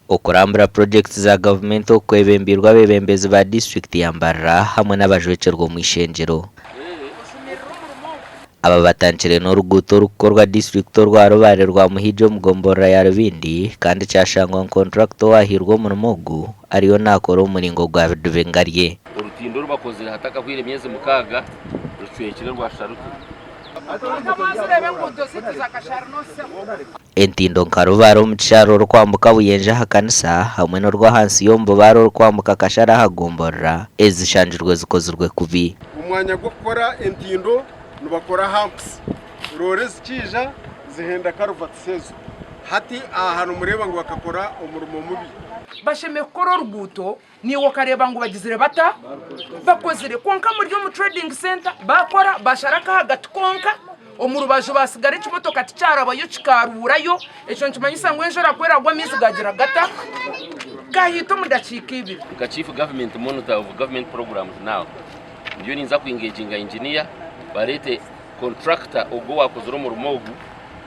Okurambura purojekiti za gavumenti oku kwebembeirwe abeebembezi ba disiturikiti ya Mbarara hamwe n'abajwekyerwa omu ishengyero. Aba batandikire n'oruguuto orurikukorwa disiturikiti orwa Rubare rwa Muhija omu gomborora ya Rubindi kandi kyashangwa ngu kontrakita owahairwe omurimo ogu ariyo naakora omu muringo gwa bidubengarye. Orutindo oru bakozire hatakahweire emyezi mukaaga rucwekire rwashusha ruti. Entindo nka Rubare omu kishaaru orikwambuka Buyenje aha kanisa hamwe n'orw'ahansi y'omu Bubaare orikwambuka Kashare aha gomborora, ezi zishangirwe zikozirwe kubi. Omu mwanya gw'okukora entindo nibakora humps, roore zikiija zihenda culverts ezo. Hati aha nimureeba ngu bakakora omurimo mubi. Bashemereire kukora oruguuto Naiwe okareeba ngu bagizire bata? Bakozire. Kwonka muri omu trading centre baakora bashara akahagati konka, omu rubaju basigara ekimotoka tikyarabayo kikaruurayo. Ekyo nikimanyisa ngu enjura ku eragwa amaizi gagira gata? Gahiita omu dakiika ibiri. Nka Chief Government Monitor of Government Programs now, ndiyo ninza ku engaginga engineer bareete contractor ogwo owakozire omurimo ogu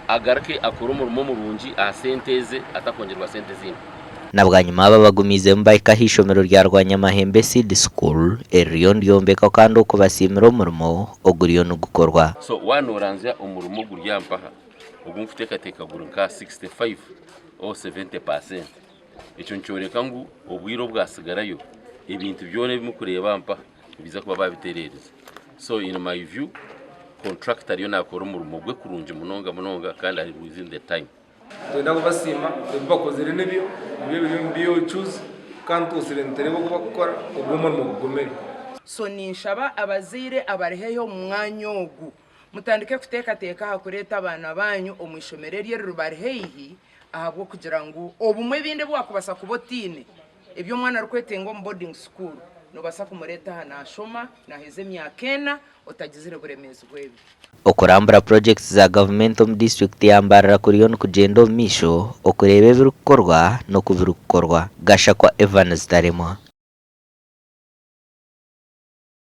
agaruke akore omurimo murungi aha sente eze atakwongyerwa sente ezindi. Na bwanyima aba bagumiizemu bahika aha ishomero rya Rwanyamahembe Seed School eririyo niryombekwa kandi okubasiimira omurimo oguriyo nigukorwa. So waaba nooranzya omurimo oguri aha mpaha ogu nkuteekateeka guri nka 65 or 70 percent. Ekyo nikyoreka ngu obwire obwasigarayo ebintu byona ebi murikureeba aha mpaha nibaija kuba baabitereerize. So in my view, contractor ariyo naakora omurimo gwe kurungi munonga munonga kandi ari within the time. Nitwenda kubasiima ebi bakozire nibyo nibyo biri omu BOQs kandi twosire nitureeba oku bakukora ogwo omurimo gugumire. So ninshaba abazaire abari haihi omu mwanya ogu mutandike kuteekateeka aha kureeta abaana baanyu omu ishomero eri eribari haihi ahabw'okugira ngu obumwe ebindi ebi waakubaasa kuba otaine Ebi omwana arikwetenga omu boarding school nobaasa kumureeta aha nashoma naheza emyaka ena otagizire buremeezi bw'ebyo. Okurambura purojekiti za gavumenti omu disiturikiti ya Mbarara kuriyo nikugyenda omu maisho okureeba ebirikukorwa n'oku birikukorwa. Gashakwa Evans Taremwa.